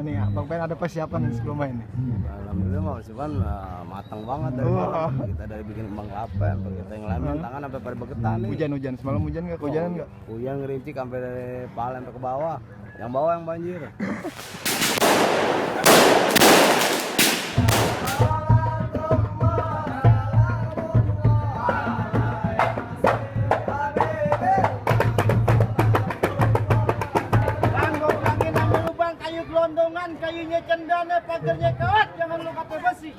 nih Bang Pen ada persiapan sebelum main nih? Alhamdulillah Mas Cuman matang banget dari kita dari bikin kembang kelapa sampai kita yang lain tangan sampai pada bergetar nih. Hujan semalam hujan nggak? Hujanan nggak? Hujan ngerincik sampai dari kepala sampai ke bawah. Yang bawah yang banjir. Kayunya cendana, pagarnya kawat, jangan lu kata besi.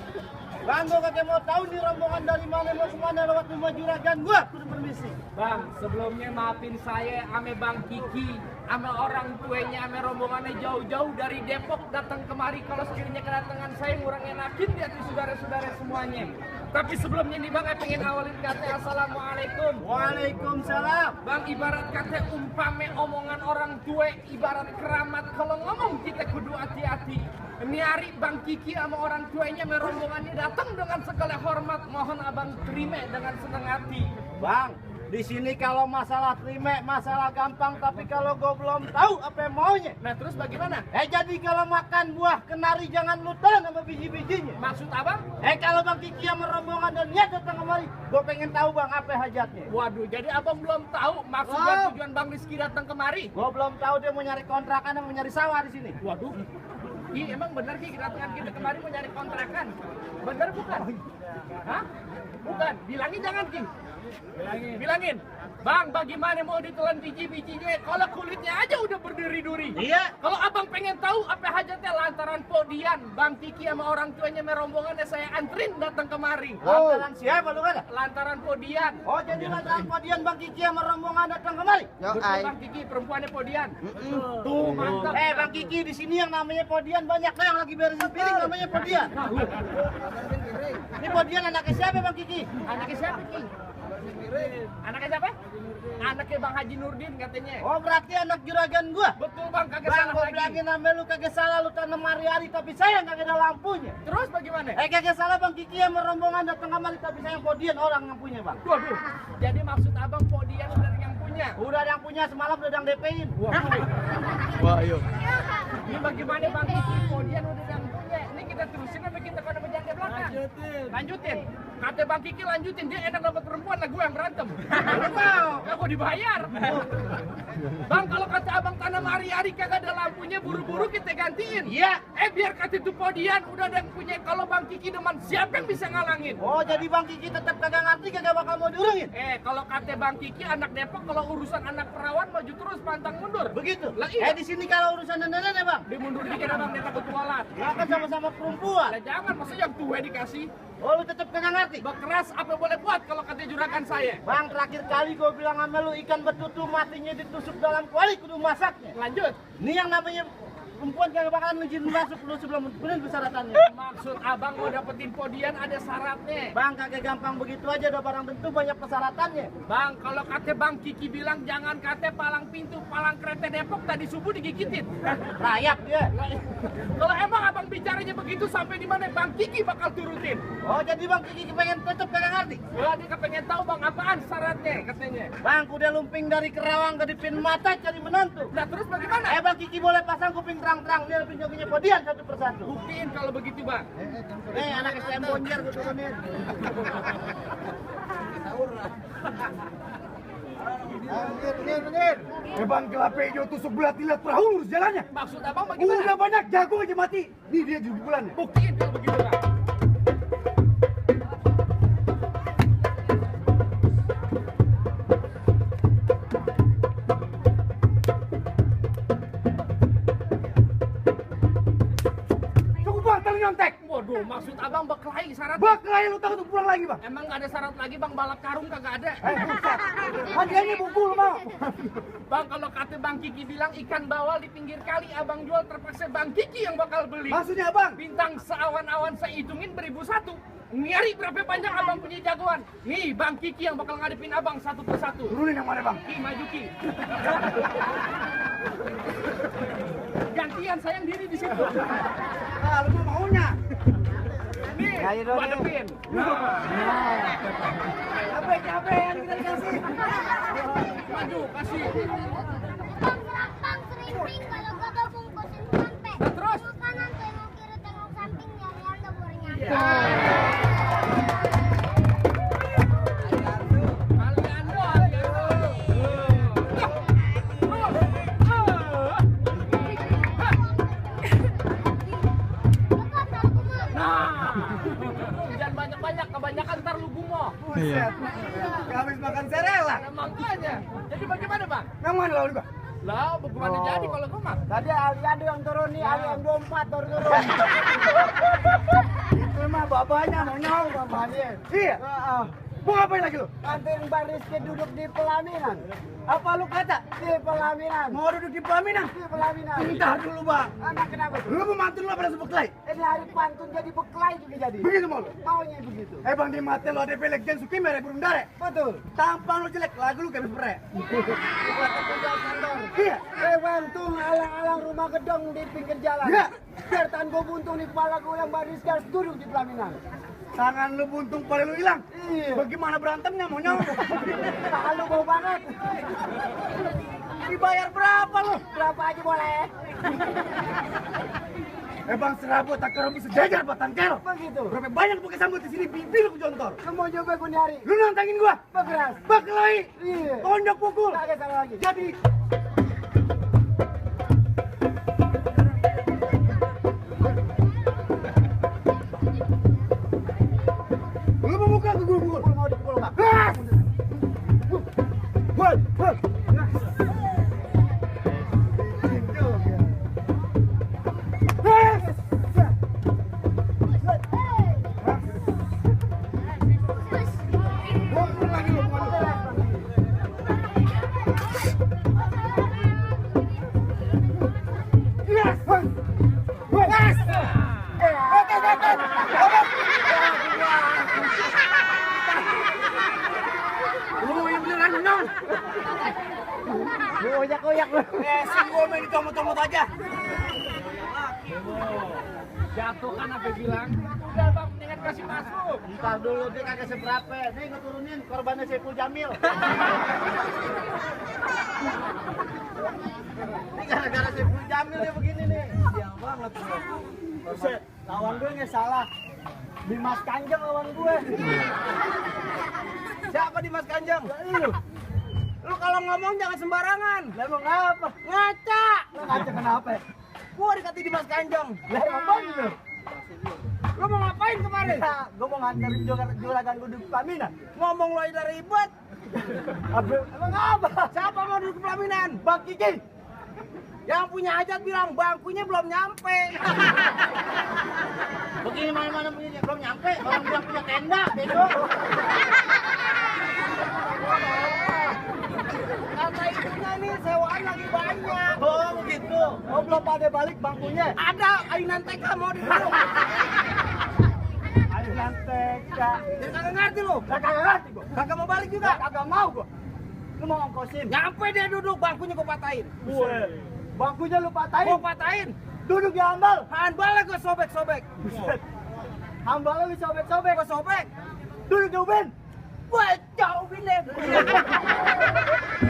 Bang, gua kata mau tahu nih rombongan dari mana mau kemana lewat rumah juragan gua, kudu permisi. Bang, sebelumnya maafin saya ame Bang Kiki, ame orang tuanya, ame rombongannya jauh-jauh dari Depok datang kemari. Kalau sekiranya kedatangan saya ngurang enakin di hati saudara-saudara semuanya. Tapi sebelumnya nih Bang, saya pengen awalin kata Assalamualaikum. Waalaikumsalam. Bang, ibarat kata umpame omongan orang tua, ibarat keramat. Kalau ngomong kita kudu hati-hati. Ini hari Bang Kiki sama orang tuanya merombongannya datang dengan segala hormat. Mohon abang terima dengan senang hati. Bang, di sini kalau masalah terima masalah gampang, tapi kalau gue belum tahu apa yang maunya. Nah terus bagaimana? Jadi kalau makan buah kenari jangan lu telan sama biji-bijinya. Maksud abang? Kalau Bang Kiki sama rombongan dan niat datang kemari, gue pengen tahu Bang apa hajatnya. Waduh, jadi abang belum tahu maksudnya tujuan Bang Rizky datang kemari? Gue belum tahu dia mau nyari kontrakan atau mau nyari sawah di sini. Waduh. Emang benar Ki kedatangan kita kemarin mau nyari kontrakan? Benar bukan? Hah? Bukan. Bilangin jangan Ki. Bilangin. Bang, bagaimana mau ditelan biji-bijinya? Kalau kulitnya aja udah berduri-duri. Iya. Kalau abang pengen tahu apa hajatnya lantaran podian, Bang Kiki sama orang tuanya merombongannya saya antrin datang kemari. Lantaran siapa lu kan? Lantaran podian. Oh, jadi lantaran podian Bang Kiki sama rombongan datang kemari. Betul Bang Kiki, perempuannya podian. Tuh, mantap. Bang Kiki di sini yang namanya podian banyak lah yang lagi beresin piring namanya podian. Ini podian anaknya siapa Bang Kiki? Anaknya siapa Ki? Anaknya siapa? Anaknya Bang Haji Nurdin katanya. Oh, berarti anak juragan gua. Betul Bang, kagak Bang, salah gua lagi. bilangin sama lu kagak salah lu tanam hari-hari tapi sayang kagak ada lampunya. Terus bagaimana? Kagak salah Bang Kiki sama rombongan datang kemari tapi sayang podian orang yang punya Bang. Waduh. Jadi maksud abang podian udah ada yang punya. Udah ada yang punya semalam udah ada yang DP-in. Wah, ayo. Ini bagaimana Bang Kiki podian udah ada yang punya. Ini kita terusin apa kita pada berjalan belakang? Lanjutin. Kata Bang Kiki lanjutin, dia enak dapat perempuan lah gue yang berantem. Mau kok dibayar. Bang, kalau kata abang tanam hari-hari kagak ada lampunya, buru-buru kita gantiin. Iya. Biar kata itu podian udah ada yang punya. Kalau Bang Kiki demen, siapa yang bisa ngalangin? Oh, jadi Bang Kiki tetap kagak ngerti kagak bakal mau diurungin. Kalau kata Bang Kiki anak Depok kalau urusan anak perawan maju terus pantang mundur. Begitu. Lah iya. Di sini kalau urusan nenek Bang. Dimundur dikit abang dia takut kualat. Ya kan sama-sama perempuan. Lah jangan, masa yang tua dikasih. Oh, lu tetap kagak ngerti. Bekeras apa boleh buat kalau kata juragan saya. Bang, terakhir kali gue bilang sama lu ikan betutu matinya ditusuk dalam kuali kudu masaknya. Lanjut. Ini yang namanya perempuan kagak bakalan ngizinin masuk lu sebelum bener persyaratannya. Maksud abang mau dapetin podian ada syaratnya. Bang, kagak gampang begitu aja, udah barang tentu banyak persyaratannya. Bang, kalau kata Bang Kiki bilang jangan kata palang pintu, palang kereta Depok tadi subuh digigitin. Rayap dia. Kalau emang abang bicaranya begitu sampai di mana Bang Kiki bakal turutin. Oh, jadi Bang Kiki pengen tetep kagak ngerti. Wah, dia kepengen tahu Bang apaan syaratnya katanya. Bang, udah lumping dari Kerawang kedipin mata cari menantu. Nah, terus bagaimana? Bang Kiki boleh pasang kuping terang-terang dia lebih joginya podian satu persatu. Buktiin kalau begitu Bang. Anak STM Bonjer gue turunin. Bener. Bang kelapa hijau tusuk belah tilat perahu lurus jalannya. Maksud abang bagaimana? Udah banyak jago aja mati. Nih dia juga bulannya. Buktiin kalau begitu Bang. Cukup bang, tali nyontek. Waduh, maksud abang berkelahi syaratnya. Bakal lu takut pulang lagi bang. Emang gak ada syarat lagi Bang, balap karung kagak ada. Buset. Hadiahnya bukul mau. Bang, kalau kata Bang Kiki bilang ikan bawal di pinggir kali abang jual terpaksa Bang Kiki yang bakal beli. Maksudnya bang? Bintang seawan-awan saya hitungin beribu satu. Nyari berapa banyak abang punya jagoan. Nih Bang Kiki yang bakal ngadepin abang satu persatu. Turunin yang mana bang? Ki, maju Ki. Gantian sayang diri di situ. Ah, lu maunya. Nih, gua hadepin. Capek yang kita dikasih. Maju, kasih. Bang, serimping kalau gak bungkusin sampai. Nah, terus? Iya. Habis makan serela. Nah, makanya. Jadi bagaimana bang? Yang mana lawan gua? Lah, bagaimana jadi kalau gue mah? Tadi Ali yang turun nih, Ali yang 24 baru turun. Itu mah bapaknya mau nyong bapaknya. Iya. Mau ngapain lagi lu? Kantin Bariski duduk di pelaminan. Apa lu kata? Di pelaminan. Mau duduk di pelaminan? Di pelaminan. Bentar dulu, Bang. Anak kenapa tuh? Lu mau mantu lu pada sebeklai? Ini hari pantun jadi beklai juga jadi. Begitu mau lu? Maunya begitu. Bang di mata lu ada pelek dan suki merek burung dare. Betul. Tampang lu jelek, lagu lu kayak spray. Iya. Wantung alang-alang rumah gedong di pinggir jalan. Iya. Biar tahan gue buntung di kepala gue yang Bariski harus duduk di pelaminan. Tangan lu buntung, pala lu hilang. Iya. Bagaimana berantemnya mau nyong? Tangan lu bau banget. Dibayar berapa lu? Berapa aja boleh? Bang serabut tak kerabut sejajar batang kero. Begitu. Berapa banyak pakai sambut di sini bibir lu jontor. Lu mau coba gue nyari? Lu nantangin gua? Bekeras. Baklai. Iya. Tonjok pukul. Kagak salah lagi. Jadi lu mau muka ke gua pukul? Mau dipukul nggak? Woi, woi. Koyak lu. Sing gua main comot-comot aja. Jatuh kan apa bilang? Udah bang, mendingan kasih masuk. Ntar dulu dia kagak seberapa. Nih ngeturunin korbannya Saiful Jamil. Ini gara-gara Saiful Jamil dia begini nih. Sial banget bro. Buset, lawan gue nggak salah. Dimas Kanjeng lawan gue. Siapa Dimas Kanjeng? Lu. Lu kalau ngomong jangan sembarangan. Lah emang ngapa? Ngaca. Lu ngaca kenapa? Gua dikati Dimas Kanjeng. Lah emang bener. Lu mau ngapain kemarin? Ya, gue mau nganterin juragan gue di pelaminan. Ngomong lu aja ribet. Emang apa? Siapa mau duduk ke pelaminan? Bang Kiki. Yang punya hajat bilang bangkunya belum nyampe. Begini mana-mana begini belum nyampe. Orang bilang punya tenda, bego. Kata ibunya nih sewaan lagi banyak. Oh begitu. Oh belum pada balik bangkunya. Ada ayunan TK mau duduk. Ayo lantek ya. Jadi kagak ngerti lu. Lah kagak ngerti gua. Kagak mau balik juga. Lah kagak mau gua. Lu mau ongkosin. Nyampe dia duduk bangkunya gua patahin. Bangkunya lu patahin. Gua patahin. Duduk di ambal. Handbalnya gua sobek-sobek. Ambalnya lu sobek-sobek. Gua sobek. Duduk di ubin. Gua jauhin deh.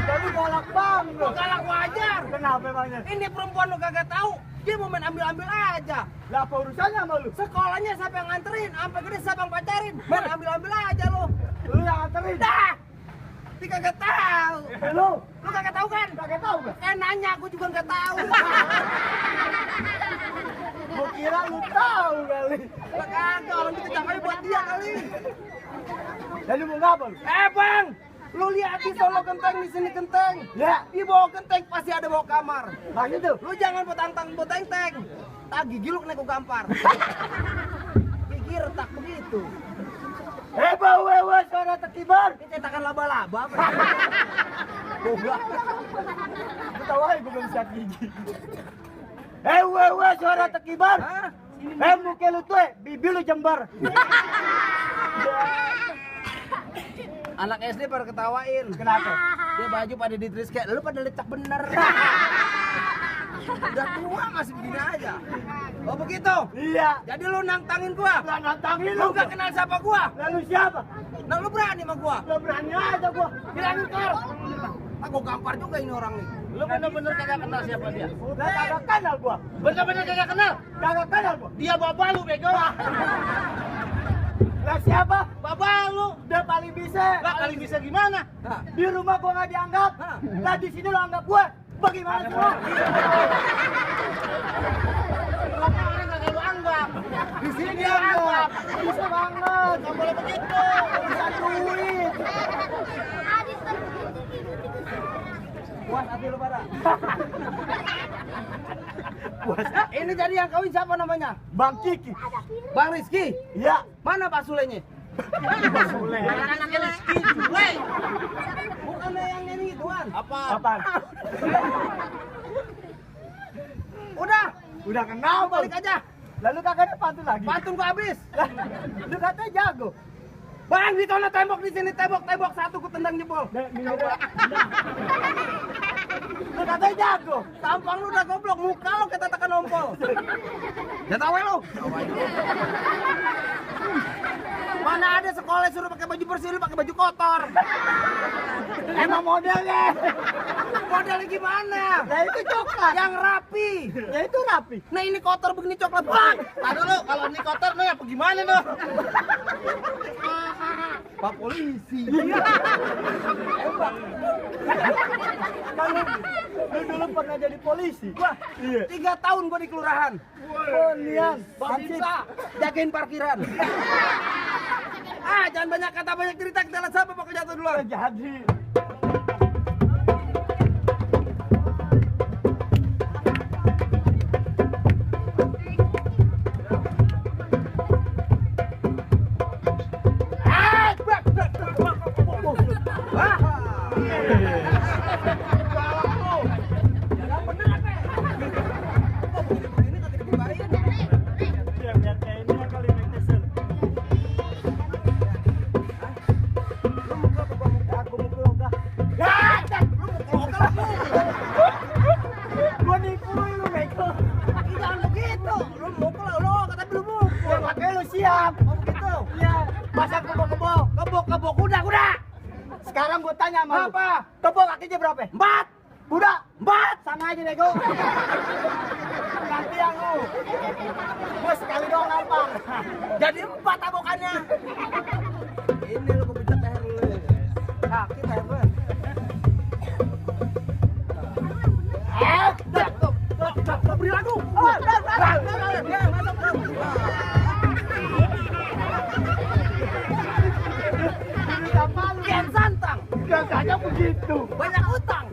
Tapi galak bang lu. Gua galak wajar. Kenapa emangnya? Ini perempuan lu kagak tahu. Dia mau main ambil-ambil aja. Lah apa urusannya sama lu? Sekolahnya siapa yang nganterin? Sampai gede siapa yang pacarin? Main ambil-ambil aja lu. Lu yang anterin. Dah. Dia kagak tahu. Lu Lu kagak tahu kan? kagak tahu gak? Nanya, gua juga nggak tahu. Gua kira lu tahu kali. Lah kagak, orang itu capeknya buat dia kali. Lalu mau ngapa lu? Bang, lu lihat di sono genteng, di sini genteng. Ya, Di bawah genteng pasti ada bawah kamar. bang itu. Lu jangan betang-teng. Tak gigi lu kena gua gampar. Gigi retak begitu. Wewe suara terkibar. Ini cetakan laba-laba. Goblok. Lu tahu aja gua belum siap gigi. Wewe suara terkibar. Hah? Muka lu tuh, bibir lu jembar. Anak SD pada ketawain. Kenapa? Dia baju pada ditris kayak lu pada lecak bener. Udah tua masih begini aja. Oh begitu? Iya. Jadi lu nantangin gua? Lah nantangin Lu gak kenal siapa gua? Lalu siapa? Nah lu berani sama gua? Lo berani aja gua. Bilangin kor. Aku gampar juga ini orang nih. Lu bener-bener kagak kenal siapa dia? Udah kagak kenal gua. Bener-bener kagak kenal? Kagak kenal gua. Dia bapak lu bego. Lah siapa? Bapak lu. Dia paling bisa. Lah paling bisa gimana? Hah? Di rumah gua nggak dianggap. Hah? Lah di sini lu anggap gua. Bagaimana sih lu? Kenapa orang kagak lu anggap? Di sini dianggap. Bisa banget. Nggak boleh begitu. Bisa duit. Puas hati lu pada. Puas. Ini jadi yang kawin siapa namanya? Bang Kiki. Bang Rizky. Iya. Mana Pak Sulenya? Boleh. Anaknya Rizky. Suleh. Bukan yang ini Tuan. Apaan? Udah kenapa? balik aja. Lalu kakaknya pantun lagi. Pantun gua habis. Lu katanya jago. Bang, di sana tembok, di sini tembok satu ku tendang jempol. Lu katanya jago. Tampang lu udah goblok, muka lu kita tekan ompol. Ya tahu lu. Mana ada sekolah suruh pakai baju bersih, lu pakai baju kotor. Emang modelnya. Modelnya gimana? Ya itu coklat. Yang rapi. Ya itu rapi. Nah ini kotor begini coklat. Bang, Tahu lu kalau ini kotor nih apa gimana lu? Pak polisi. Lu dulu pernah jadi polisi. Wah, Iya. 3 tahun gua di kelurahan. Oh, Nian. Bisa jagain parkiran. Jangan banyak kata, banyak cerita, kita lihat siapa bakal jatuh duluan. Jadi. Gua nipuin lu, Beko. Jangan begitu. Lu mukul lu, kata belum mukul. Ya makanya lu siap. Oh begitu. Iya. Masa kebo-kebo. Kebok kuda. Sekarang gua tanya sama lu. Apa? Kebo kakinya berapa? 4. Budak. 4. Sama aja, Beko. Ganti yang lu. Gua sekali doang nampang. Jadi 4 tabokannya. Ini lu kebencet leher lu. Sakit leher lu. Beri lagu. Kian santang. Kakaknya begitu. Banyak utang.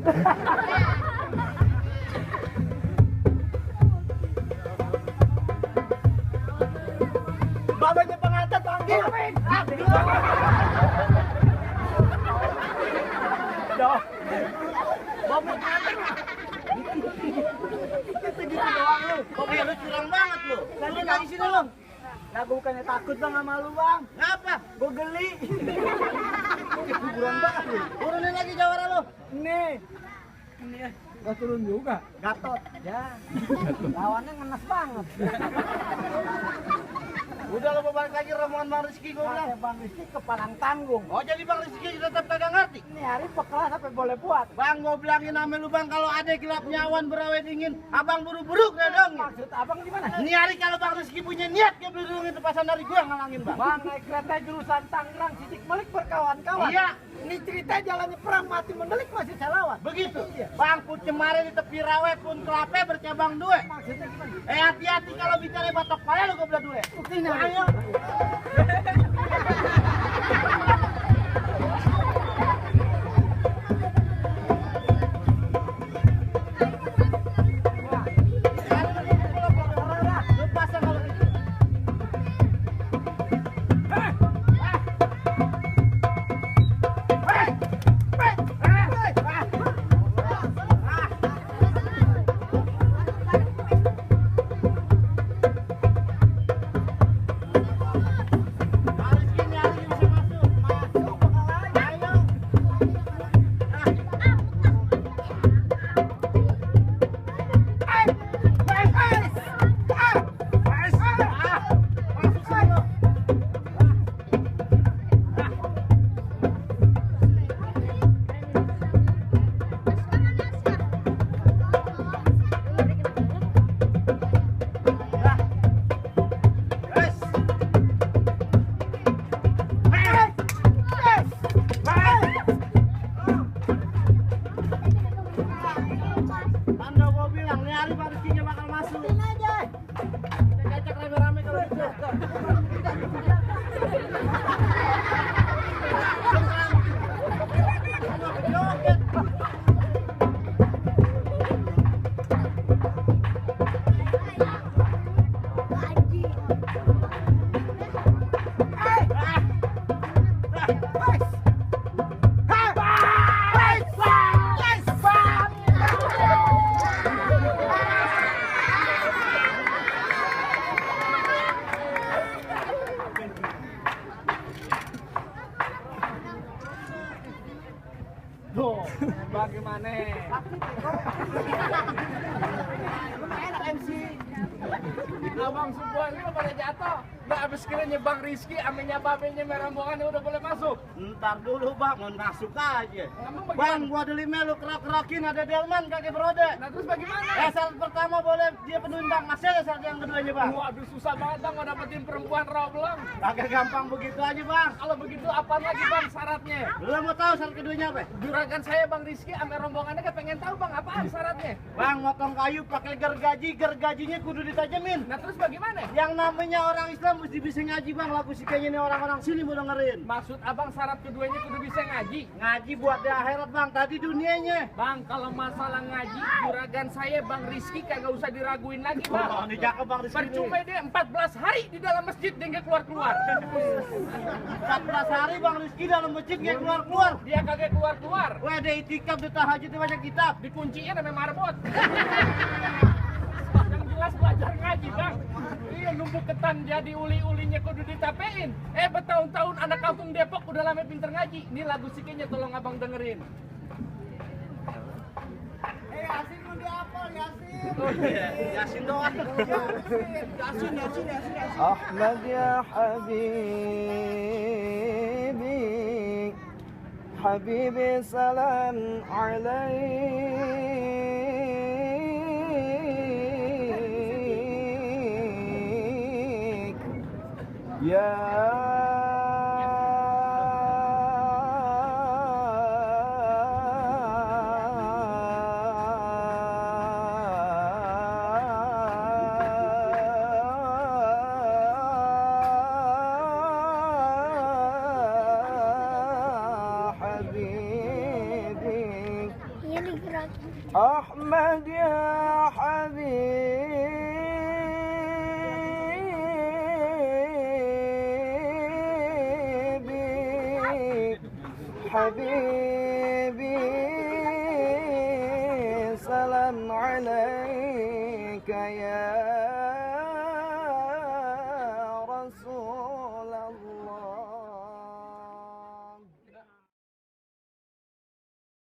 Babanya pengantin panggil. Doh. Babanya pengantin. Gitu doang lu. Lu curang banget lu. Nanti dari sini lu. Nah, gua bukannya takut bang sama lu bang. Ngapa? Gua geli. Kuburan banget lu. Turunin lagi jawara lu. Nih. Ini ya. Gak turun juga. Gatot. Ya. Lawannya ngenes banget. Udah lu mau balik lagi rombongan Bang Rizky gua bilang. Bang Rizky kepalang tanggung. Oh jadi Bang Rizky tetap kagak ngerti. Ini hari pekelas sampai boleh buat. Bang gua bilangin sama lu Bang kalau ada gelap nyawan berawe dingin, abang buru-buru dong. Maksud abang gimana? Ini hari kalau Bang Rizky punya niat dia beli dulu itu pasan dari gua ngalangin Bang. Bang naik kereta jurusan Tangerang, Sidik Melik berkawan-kawan. Iya. Ini cerita jalannya perang mati mendelik masih saya lawan. Begitu. Iya. Bang pun cemare di tepi rawe pun kelape bercabang dua. Maksudnya gimana? Hati-hati kalau bicara batok pala lu gua belah dua. Buktinya. Ayo. Lu pasang kalau gitu. Tanda gua bilang nih hari Bang Rizky bakal masuk. Kita cek rame-rame kalau gitu. Joget. Tuh, bagaimana? Enak MC. Abang semua ini pada jatuh. Nggak habis kiranya Bang Rizky, aminya babenya merombongan udah boleh masuk. Ntar dulu bang, mau masuk aja. Emang Bang, bagaimana? gua ada 5 lu kerak-kerakin ada delman kaki berode. Nah terus bagaimana? Syarat pertama boleh dia penuhin bang, masih ada syarat yang keduanya bang. Waduh susah banget bang mau dapetin perempuan raw belum. Agak gampang begitu aja bang. Kalau begitu apa lagi bang syaratnya? Lu mau tahu syarat keduanya apa? Juragan saya Bang Rizky ame rombongannya kan pengen tahu bang apaan syaratnya. Bang, motong kayu pakai gergajinya kudu ditajamin. Nah terus bagaimana? Yang namanya orang Islam mesti bisa ngaji bang, laku sih kayaknya nih orang-orang sini mau dengerin. Maksud abang syarat keduanya kudu bisa ngaji. Ngaji buat di akhirat bang, tadi dunianya. Bang kalau masalah ngaji juragan saya Bang Rizky kagak usah diraguin lagi bang. Oh, ini cakep bang Rizky Percuma nih. dia 14 hari di dalam masjid dia nggak keluar-keluar. 14 hari bang Rizky dalam masjid nggak keluar-keluar. Dia kagak keluar-keluar. Wah, ada itikaf, ada tahajud, ada baca kitab. Dikunciin sama marbot. Yang jelas belajar ngaji bang. Iya numpuk ketan jadi uli-ulinya kudu ditapein. Bertahun-tahun anak kampung Depok udah lama pinter ngaji. Ini lagu sikenya tolong abang dengerin. Yasin mau dihafal, Yasin. Oh, iya. Yasin doang. Yasin. Ahmad ya habibi, habibi salam alaik ya أحمد يا حبيبي حبيبي سلام عليك يا